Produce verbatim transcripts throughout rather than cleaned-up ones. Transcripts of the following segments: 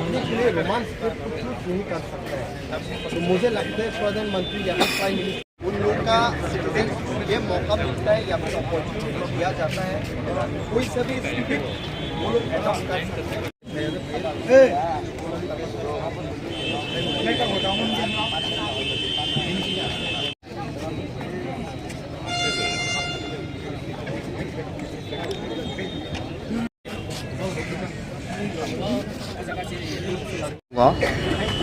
के लिए Roman script को चूज नहीं कर सकता है। तो मुझे लगता है प्रधानमंत्री या फिर प्राइम मिनिस्टर उन लोग का सिटीजन ये मौका मिलता है या फिर अपॉर्चुनिटी दिया जाता है, कोई सा भी स्क्रिप्ट वो लोग अडॉप्ट कर सकते हैं। Ngo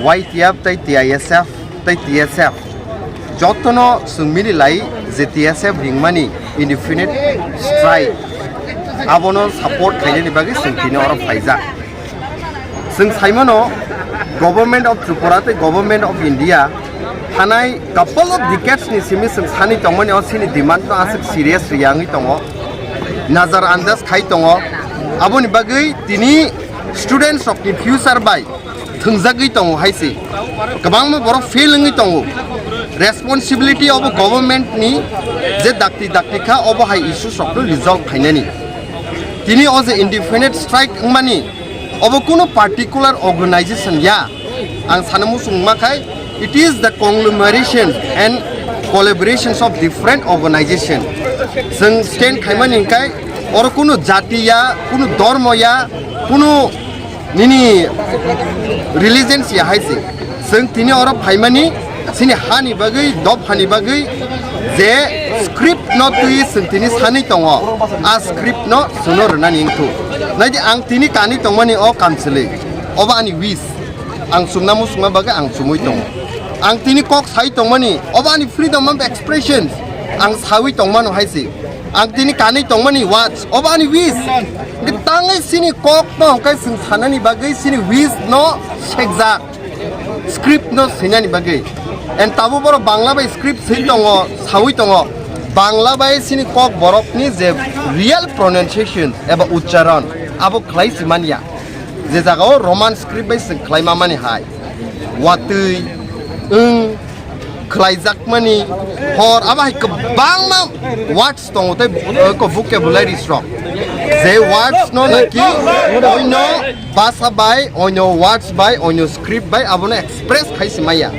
Y T F tei T I S F tei T S F jotono chwng mili lai je T S F ringmani indefinite strike abono support khainani bagwi chwng tini oro phaijak. Chwng saimano Government of Tripura tei Government of India thanai couple of decades ni simi chwng sani tongmani o chini demand no aswk serious riyangwi tongo, nazar andas khai tongo. Aboni bagwi tini students rokni future bai thwngjagwi tongo hai se. Kwbangma borok fail wngwi tongo. Responsibility obo government ni je dakti dakti kha obo hai issues rok no resolve khainani. Tini o je indefinite strike wngmani obo kuno particular organization ya. Ang sana muchung ma khai, it is the conglomeration and collaborations of different organization. Chwng stand khaimani hwnkhe oro kuno jati ya, kuno dhormo ya, kuno nini religions ya hai se. Chwng tini oro phaimani chini hani bagwi, dopha ni bagwi je script no twi chwng tini sanwi tongo. A script no chwngno rwnani wngthu. Naidi ang tini kanwi tongmani o kamchwlwi. Obo ani wish. Ang chumna muchungma bagwi ang chumui tongo. Ang tini kok sai tongmani, obo ani freedom of expression. Ang saui tongmano hai se. Ang tini kanwi tongmani words, obo ani wish. Tangwi chini kok no hwnkhe chwng sanani bagwi chini wish no sekjak. Script no swinani bagwi. And tabuk borok Bangla bai script swi tongo, saui tongo. Bangla bai chini kok borokni je real pronunciation eba uchcharon abo khlai si manya. Je jagao Roman script bai chwng khlai mamani hai. Watwi, wng, khlaijakmani, hor, abo hai kwbangma words tongo tei, eh, ko vocabularies rok. Je words no naki oino basa bai, oino words bai, oino script bai abono express khai si maya.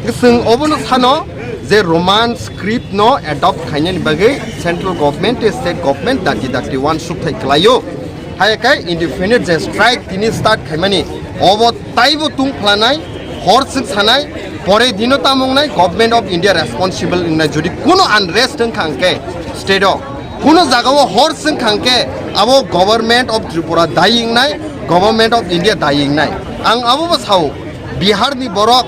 Chwng obono sano je Roman script no adopt khainani bagwi central government tei state government dakti dakti uansuk thai khlaio. Hai khe indefinite je strike tini start khaimani, obo taibo tung phlanai, hor swk sanai, pore dino tamung nai Government of India responsible wngnai. Jodi kuno unrest wngkha hwnkhe state o, kuno jagao hor swk kha hwnkhe abo Government of Tripura dayi wngnai, Government of India dayi wngnai. Ang abo bo sao, Bihar ni borok,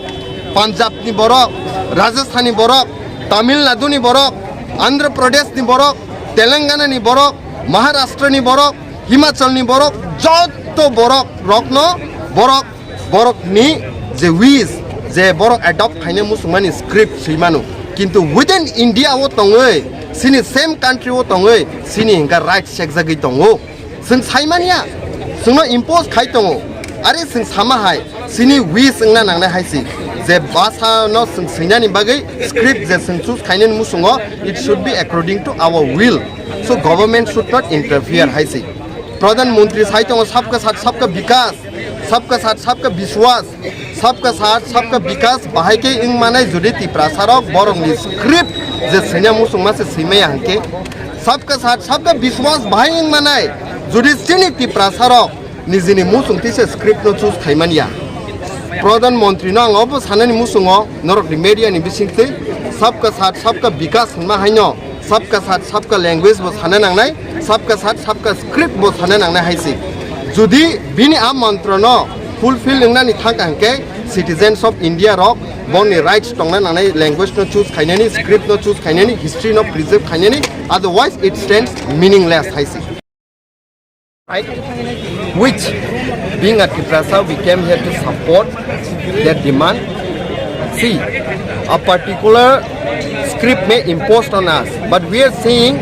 Punjab ni borok, Rajasthan ni borok, Tamil Nadu ni borok, Andhra Pradesh ni borok, Telangana ni borok, Maharashtra ni borok, Himachal ni borok, joto borok rokno borok, borok ni je wish, je borok adopt khaina muchungmani script swi mano. Kintu within India o tongwi, sini same country o tongwi, sini hingka right sekjagwi tongo. Chwng saimanya, chwngno impose khai tongo. Are chwng sama hai, chini wish wngna nangnai hai si. Je basa no chwng swinani bagwi script je chwng choose khainani muchungo, it should be according to our will. So government should not interfere hai si. Pradhan Mantri sai tongo, sabka saath sabka bikas, sabka saath sabka biswas, sabka saath sabka bikas bahai khe wng manai jodi Tiprasa rok borok ni script je swina muchungma se swimaya hwnkhe, sabka saath sabka biswas bahai wng manai jodi chini Tiprasa rok nijini muchung tisa script no choose khaimanya. Pradhan Mantri no ang obo sanani muchungo norok ni media ni bisingtwi sabka saath sabka bikas hwnma haino sabka saath sabka language bo sana nangnai, sabka saath sabka script bo sana nangnai hai si. Jodi bini a mantra no fulfill wngnani thangka hwnkhe citizens of India rok bongni rights tongna nangnai, language no choose khainani, script no choose khainani, history no preserve khainani, otherwise it stands meaningless hai si. Right? Which, being a Tiprasa, we came here to support their demand. See, a particular script may imposed on us, but we are saying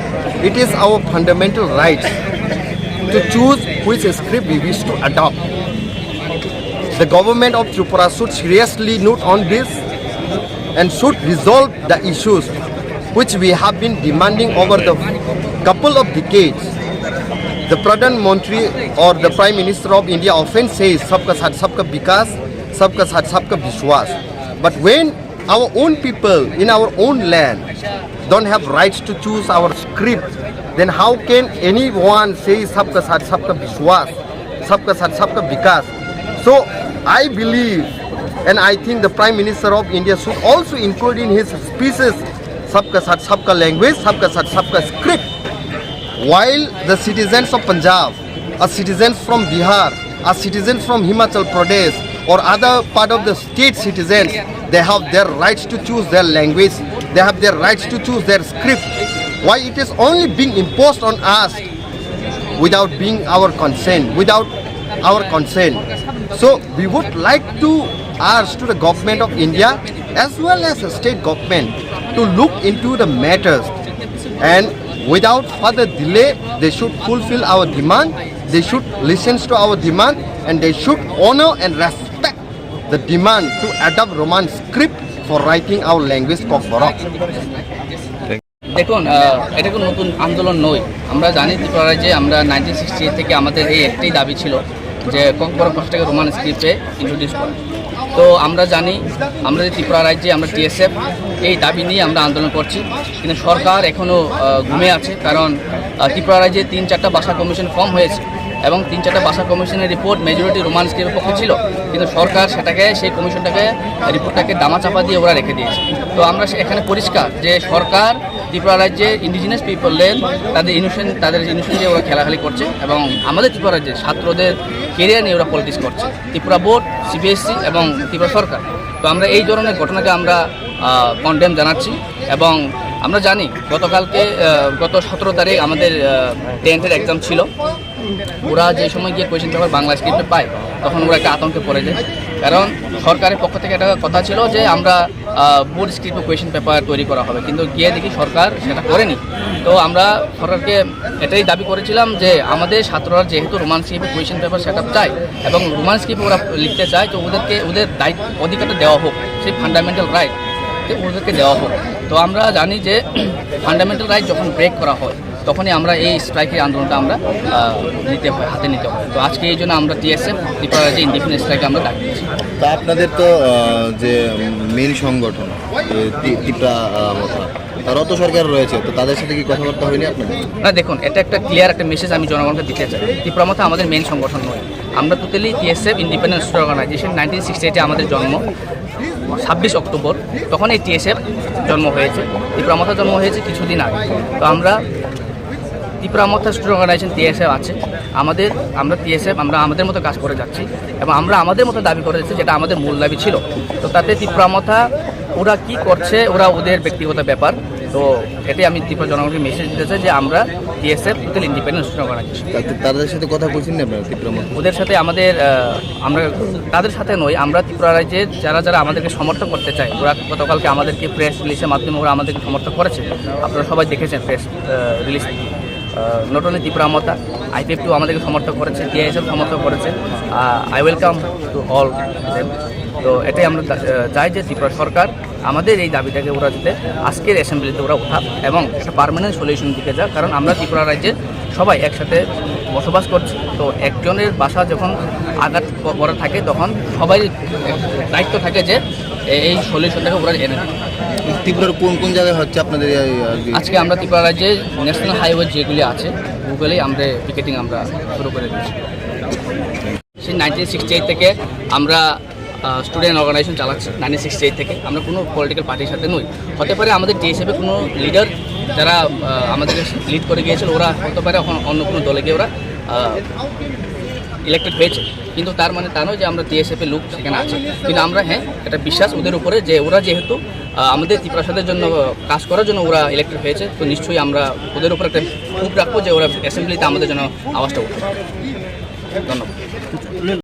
it is our fundamental right to choose which script we wish to adopt. The government of Tripura should seriously note on this and should resolve the issues which we have been demanding over the couple of decades. The Pradhan Mantri or the Prime Minister of India often says, "Sabka saath, sabka vikas, sabka saath, sabka vishwas." But when our own people in our own land don't have rights to choose our script, then how can anyone say, "Sabka saath, sabka vishwas, sabka saath, sabka vikas"? So I believe, and I think the Prime Minister of India should also include in his speeches, "Sabka saath, sabka language, sabka saath, sabka script." While the citizens of Punjab, a citizens from Bihar, a citizens from Himachal Pradesh or other part of the state citizens, they have their rights to choose their language, they have their rights to choose their script. Why it is only being imposed on us without being our consent, without our consent? So we would like to urge to the government of India as well as the state government to look into the matters, and without further delay, they should fulfill our demand, they should listen to our demand, and they should honor and respect the demand to adopt Roman script for writing our language Kokborok. দেখুন, আহ, এটা কোনো নতুন আন্দোলন নয়। আমরা জানি ত্রিপুরা রাজ্যে আমরা নাইনটিন সিক্সটি এইট থেকে আমাদের এই একটাই দাবি ছিল যে ককবরক ভাষাটাকে রোমান স্ক্রিপ্টে ইন্ট্রোডিউস করা। তো আমরা জানি, আমরা যে ত্রিপুরা রাজ্যে আমরা টিএসএফ এই দাবি নিয়ে আমরা আন্দোলন করছি, কিন্তু সরকার এখনও ঘুমে আছে। কারণ আহ, ত্রিপুরা রাজ্যে তিন চারটা ভাষা কমিশন ফর্ম হয়েছে এবং তিন চারটা ভাষা কমিশনের রিপোর্ট মেজরিটি রোমান স্ক্রিপ্টের পক্ষে ছিল, কিন্তু সরকার সেটাকে, সেই কমিশনটাকে, রিপোর্টটাকে দামাচাপা দিয়ে ওরা রেখে দিয়েছে। তো আমরা সে- এখানে পরিষ্কার যে সরকার ত্রিপুরা রাজ্যে ইন্ডিজিনাস পিপলদের, তাদের ইনোসেন্ট, তাদের ইনোসেন্ট দিয়ে ওরা খেলাখেলি করছে এবং আমাদের ত্রিপুরা রাজ্যে ছাত্রদের কেরিয়ার নিয়ে ওরা পলিটিক্স করছে। ত্রিপুরা বোর্ড, সিবিএসসি এবং ত্রিপুরা সরকার, তো আমরা এই ধরনের ঘটনাকে আমরা কন্ডেম জানাচ্ছি। এবং আমরা জানি গতকালকে, আহ, গত সতেরো তারিখ আমাদের টেন্থের এক্সাম ছিল। ওরা যে সময় গিয়ে কোয়েশ্চেন পেপার বাংলা স্ক্রিপ্টে পায়, তখন ওরা একটা আতঙ্কে পড়ে যায়। কারণ সরকারের পক্ষ থেকে একটা কথা ছিল যে আমরা বোর্ড স্ক্রিপ্টে কোয়েশ্চেন পেপার তৈরি করা হবে, কিন্তু গিয়ে দেখি সরকার সেটা করেনি। তো আমরা সরকারকে এটাই দাবি করেছিলাম যে আমাদের ছাত্ররা যেহেতু রোমান স্ক্রিপ্টে কোয়েশ্চেন পেপার সেট আপ চায় এবং রোমান স্ক্রিপ্টে ওরা লিখতে চায়, তো ওদেরকে ওদের দায়িত্ব, অধিকারটা দেওয়া হোক, সেই ফান্ডামেন্টাল রাইট ওদেরকে দেওয়া হোক। তো আমরা জানি যে ফান্ডামেন্টাল রাইট যখন ব্রেক করা হয়, তখনই আমরা এই স্ট্রাইকের আন্দোলনটা আমরা আহ, নিতে হয়, হাতে নিতে হয়। তো আজকে এই জন্য আমরা টিএসএফ ত্রিপুরা রাজ্যে ইনডিফিনিট স্ট্রাইকে আমরা ডাক দিয়েছি। তা আপনাদের তো আহ, যে মেইন সংগঠন, যে তি- ত্রিপুরা আহ, মথা, তারাও তো সরকার রয়েছে, তো তাদের সাথে কি কথাবার্তা হয়নি আপনাদের? না, দেখুন, এটা একটা ক্লিয়ার একটা মেসেজ আমি জনগণকে দিতে চাই। ত্রিপুরা মথা আমাদের মেইন সংগঠন নয়। আমরা totally T S F independent student organisation nineteen sixty এইটে আমাদের জন্ম, ছাব্বিশ অক্টোবর, তখন এই টিএসএফ জন্ম হয়েছে। ত্রিপুরা মথা জন্ম হয়েছে কিছুদিন আগে। তো আমরা ত্রিপুরা মথা স্টুডেন্ট অর্গানাইজেশন টিএসএফ আছে আমাদের, আমরা টিএসএফ, আমরা আমাদের মতো কাজ করে যাচ্ছি এবং আমরা আমাদের মতো দাবি করে যাচ্ছি, যেটা আমাদের মূল দাবি ছিল। তো তাতে ত্রিপুরা মথা ওরা কি করছে, ওরা ওদের ব্যক্তিগত ব্যাপার। তো এটাই আমি ত্রিপুরা জনগণকে মেসেজ দিতে চাই যে আমরা T S F total independent student organisation. তাতে তাদের সাথে কথা বলছেন না আপনারা ত্রিপুরা মথা? ওদের সাথে আমাদের আহ, আমরা তাদের সাথে নই, আমরা ত্রিপুরা রাজ্যে যারা যারা আমাদেরকে সমর্থন করতে চায়, ওরা গতকালকে আমাদেরকে প্রেস রিলিজের মাধ্যমে ওরা আমাদেরকে সমর্থন করেছে। আপনারা সবাই দেখেছেন press release. Not only Tripura মথা, আইপিএফটিও আমাদেরকে সমর্থন করেছে, টিআইএসএফ সমর্থন করেছে। I welcome to all them. তো এটাই আমরা দা- আহ, চাই যে ত্রিপুরা সরকার আমাদের এই দাবিটাকে ওরা যাতে আজকের অ্যাসেম্বলিতে ওরা উঠাক এবং একটা পার্মানেন্ট সলিউশন দিকে যাক। কারণ আমরা ত্রিপুরা রাজ্যে সবাই একসাথে বসবাস করছি, তো একজনের বাসা যখন আঘাত প- পড়ে থাকে, তখন সবাই দায়িত্ব থাকে যে এ- এই সলিউশনটাকে ওরা এনে দেয়। ত্রিপুরার কোন কোন জায়গায় হচ্ছে আপনাদের এই, আর কি? আজকে আমরা ত্রিপুরা রাজ্যে ন্যাশনাল হাইওয়ে যেগুলি আছে, ওগুলি আমরা পিকেটিং আমরা শুরু করে দিয়েছি। সেই নাইনটিন সিক্সটি এইট থেকে আমরা স্টুডেন্ট অর্গানাইজেশন চালাচ্ছি। নাইনটিন সিক্সটি এইট থেকে আমরা কোনো পলিটিক্যাল পার্টির সাথে নই। হতে পারে আমাদের টিএসএফ এর কোনো লিডার, যারা আহ, আমাদেরকে লিড করে গিয়েছিল, ওরা হতে পারে এখন অন্য কোনো দলে গিয়ে ওরা ইলেক্টেড হয়েছে, কিন্তু তার মানে তা নয় যে আমরা টিএসএফ এর লোক সেখানে আছে। কিন্তু আমরা, হ্যাঁ, একটা বিশ্বাস ওদের উপরে যে ওরা যেহেতু আহ, আমাদের ত্রিপুরা স্বাধীনতার জন্য কাজ করার জন্য ওরা ইলেক্টেড হয়েছে, তো নিশ্চয়ই আমরা ওদের উপর একটা হোপ রাখবো যে ওরা অ্যাসেম্বলিতে আমাদের জন্য আওয়াজটা উঠাবে। ধন্যবাদ।